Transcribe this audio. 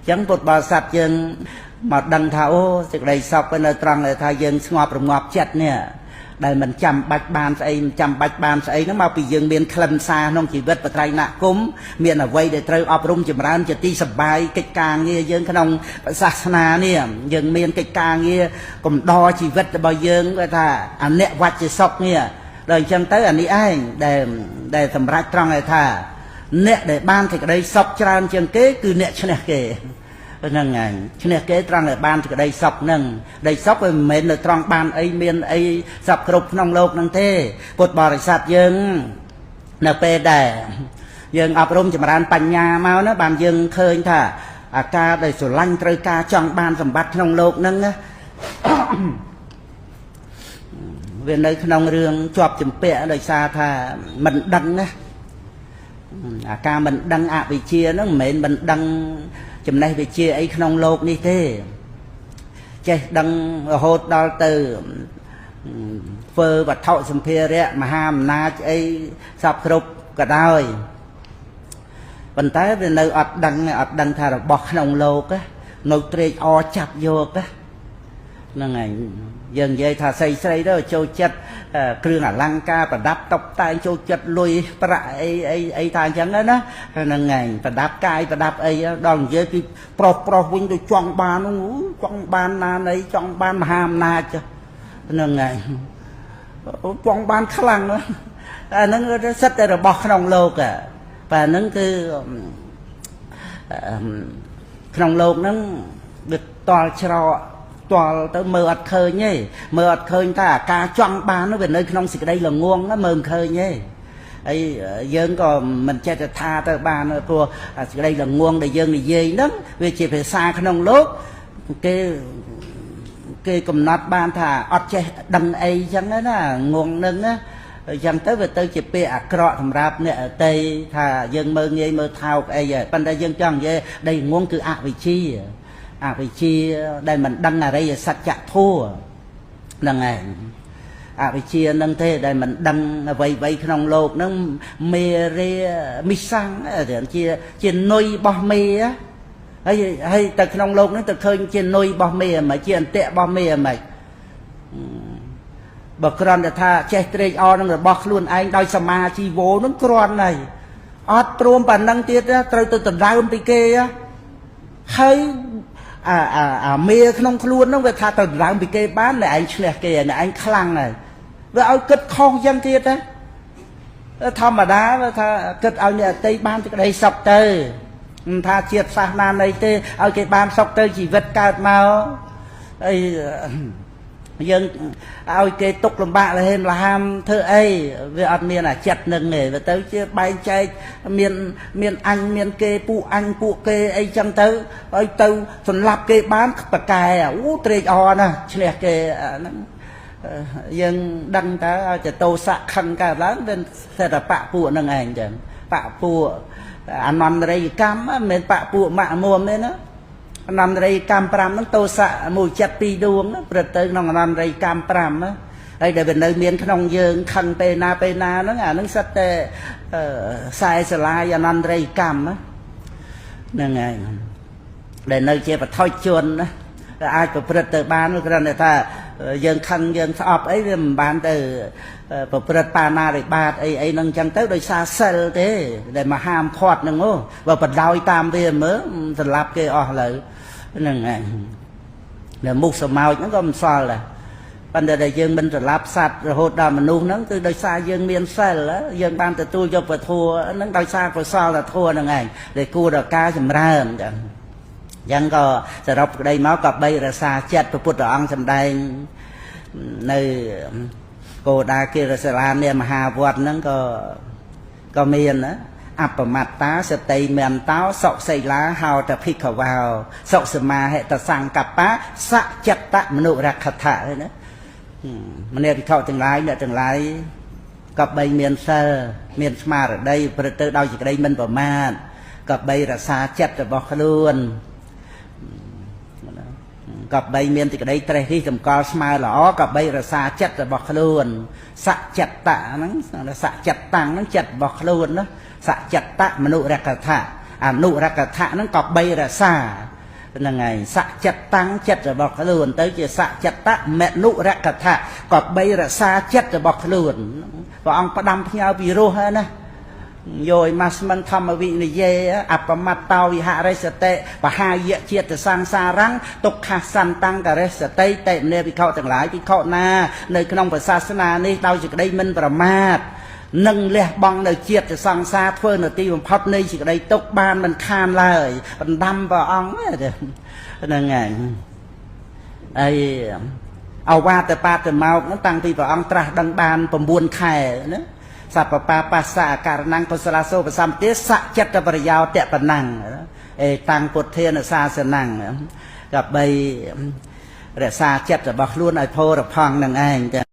ចឹងពុទ្ធបរិស័ទយើងមកដឹងថាអូសេចក្តីសុខនៅត្រង់ថាយើងស្ងប់រងាប់ចិត្តនេះដែលមិនចាំបាច់បានស្អីមិនចាំបាច់បានស្អីហ្នឹងមកពីយើងមានខ្លឹមសារក្នុងជីវិតបត្រៃណគមមានអ្វីដែលត្រូវអប់រំចម្រើនជាទីសប្បាយកិច្ចការងារយើងក្នុងសាសនានេះយើងមានកិច្ចការងារកំដរជីវិតរបស់យើងគេថាអនិវច្ចសុខនេះដល់អញ្ចឹងទៅអានេះឯងដែលសម្រាប់ត្រង់ឲ្យថាអ្នកដែលបានសេចក្តីសុខច្រើនជាងគេគឺអ្នកឈ្នះគេហ្នឹងហើយឈ្នះគេត្រង់តែបានសេចក្តីសុខហ្នឹងដីសុខវាមិនមែននៅត្រង់បានអីមានអីសពគ្រប់ក្នុងលោកហ្នឹងទេពុទ្ធបរិស័ទយើងនៅពេលដែលយើងអប់រំចម្រើនបញ្ញាមកណាបានយើងឃើញថាអាការដែលស្រឡាញ់ត្រូវការចង់បានសម្បត្តិក្នុងលោកហ្នឹងណាវានៅក្នុងរឿងជាប់ចម្ពាក់ដោយសារថាមិនដឹងណាអាការមិនដឹងអវិជ្ជាហ្នឹងមិនមែនមិនដឹងចំណេះវិជ្ជាអីក្នុងលោកនេះទេចេះដឹងរហូតដល់ទៅធ្វើវត្ថុសម្ភារៈមហាអំណាចអីសពគ្រប់ក៏ដោយប៉ុន្តែវានៅអត់ដឹងអត់ដឹងថារបស់ក្នុងលោកនៅត្រេកអរចាប់យកហ្នឹងហើយយើងនិយាយថាស្រីស្រីទៅចូលចិត្តគ្រឿងអលង្ការប្រដាប់តុបតែងចូលចិត្តលុយប្រាក់អីអីអីថាអញ្ចឹងណាហ្នឹងហើយប្រដាប់កាយប្រដាប់អីដល់និយាយពីប្រុសប្រុសវិញទៅចង់បានចង់បានណាណីចង់បានមហាអំណាចហ្នឹងហើយចង់បានខ្លាំងអាហ្នឹងសិតតែរបស់ក្នុងលោកបាទហ្នឹងគឺក្នុងលោកហ្នឹងវាតល់ច្រកតល់ទៅមើលអត់ឃើញទេមើលអត់ឃើញថាអាការចង់បាននោះវានៅក្នុងសេចក្តីល្ងងមើលមិនឃើញទេហើយយើងក៏មិនចេះតែថាទៅបានព្រោះសេចក្តីល្ងងដែលយើងនិយាយហ្នឹងវាជាភាសាក្នុងលោកគេគេកំណត់បានថាអត់ចេះដឹងអីចឹងណាងងនឹងណាអញ្ចឹងទៅវាទៅជាពាក្យអាក្រក់សម្រាប់អ្នកអតីថាយើងមើលងាយមើលថោកអីហើយប៉ុន្តែយើងចង់និយាយដីងងគឺអវិជ្ជាអវិជ្ជាដែលមិនដឹងអរិយសច្ចធម៌ហ្នឹងឯងអវិជ្ជានឹងទេដែលមិនដឹងអ្វីអ្វីក្នុងលោកហ្នឹងមេរាមិសាំងជានុយរបស់មេហើយហើយទៅក្នុងលោកហ្នឹងទៅឃើញជានុយរបស់មេមិនជាអន្ទាក់របស់មេមិនបើគ្រាន់តែថាចេះត្រេកអរនឹងរបស់ខ្លួនឯងដោយសមាជីវោនឹងគ្រាន់ហើយអត់ព្រមប៉ុណ្ណឹងទៀតត្រូវទៅដណ្ដើមពីគេហើយអាអាអាមេក្នុងខ្លួនហ្នឹងវាថាទៅដណ្ដើមពីគេបានអ្នកឯងឈ្នះគេអ្នកឯងខ្លាំងហើយវាឲ្យគិតខុសយ៉ាងទៀតណាធម្មតាវាថាគិតឲ្យអ្នកអតីបានសេចក្តីសុខទៅមិនថាជាតិសាសនាណីទេឲ្យគេបានសុខទៅជីវិតកើតមកអីយើងឲ្យគេទុកលំបាកលហេមលហាមធ្វើអីវាអត់មានអាចិត្តនឹងទេវាទៅជាបែងចែកមានមានអញមានគេពួកអញពួកគេអីចឹងទៅឲ្យទៅសម្លាប់គេបានប្រកែអូត្រេកអរណាស់ឈ្នះគេហ្នឹងយើងដឹងតើឲ្យតែតោសៈខឹងកើតឡើងវាសិតបពពួកនឹងឯងចឹងបពួកអនន្តរិយកម្មមិនមែនបពួកម៉ាក់មួមទេណាអនន្តរិយកម្ម5ហ្នឹងតោសៈមួយចិត្តពីរដួងព្រឹត្តទៅក្នុងអនន្តរិយកម្ម5ហើយដែលវានៅមានក្នុងយើងខឹងពេលណាពេលណាហ្នឹងអាហ្នឹងសិតតែខ្សែស្រឡាយអនន្តរិយកម្មហ្នឹងហើយដែលនៅជាបថុជនណាអាចប្រព្រឹត្តទៅបានគ្រាន់តែថាយើងខឹងយើងស្អប់អីវាមិនបានទៅប្រព្រឹត្តបាណារិបាតអីអីហ្នឹងចឹងទៅដោយសារសិលទេដែលមហាមឃាត់ហ្នឹងបើបដោយតាមវាមើលសម្លាប់គេអស់លើហ្នឹងហើយដែលមុខសមោចហ្នឹងក៏មិនសល់ដែរប៉ុន្តែដែលយើងមិនសម្លាប់សត្វរហូតដល់មនុស្សហ្នឹងគឺដោយសារយើងមានសិលយើងបានទទួលយកពធហ្នឹងដោយសារកុសលធម៌ហ្នឹងឯងដែលគួរដល់ការចម្រើនចឹងអញ្ចឹងក៏សរុបក្តីមកក៏បីរសាចិត្តព្រះពុទ្ធអង្គសម្ដែងនៅគោដាគិរសាលានាមហាវត្តហ្នឹងក៏មានណាអបមត្តាសតិមន្តោសុសីលាហោតភិក្ខវោសុសមាហិតសង្កបៈសច្ចតមនុរក្ខថៈណាមនាភិក្ខុទាំងឡាយអ្នកទាំងឡាយក៏បីមានសិលមានស្មារតីប្រព្រឹត្តទៅដោយសេចក្តីមិនប្រមាទក៏បីរក្សាចិត្តរបស់ខ្លួនក៏បីមានសេចក្តីត្រេះរិះតម្កល់ស្មើល្អក៏បីរក្សាចិត្តរបស់ខ្លួនសច្ចតៈហ្នឹងសច្ចតាំងហ្នឹងចិត្តរបស់ខ្លួនណាសច្ចតៈមនុរក្ខថៈអនុរក្ខថៈហ្នឹងក៏បីរក្សា ហ្នឹងហើយសចិត្តតាំងចិត្តរបស់ខ្លួនទៅជាសចិត្តមនុរកថាក៏បីរក្សាចិត្តរបស់ខ្លួនព្រះអង្គផ្ដាំផ្ញើពីរោះហើយណាយោយម៉ាស្មិនធម្មវិនយេអបមត្តោវិហរិសតិបហាយៈជាតិសង្សារੰទុក្ខសន្តង្ករិសតិតិនេភិក្ខុទាំងឡាយភិក្ខុណានៅក្នុងសាសនានេះដោយសេចក្តីមិនប្រមាទនឹងលះបង់នៅជាតិសង្សារធ្វើនទីបំផុតនៃសេចក្តីទុក្ខបានមិនខានឡើយបណ្ដាំព្រះអង្គហ្នឹងហើយហើយអវាទបាតមោកហ្នឹងតាំងពីព្រះអង្គត្រាស់ដឹងបាន9ខែណាសពបាបាសៈករណងកុសលាសូបសម្ភាសចិត្តប្រយោតៈបណ្ណੰអេតាំងពុទ្ធានសាសនំដើម្បីរក្សាចិត្តរបស់ខ្លួនឲ្យផូរផង់នឹងឯងចា។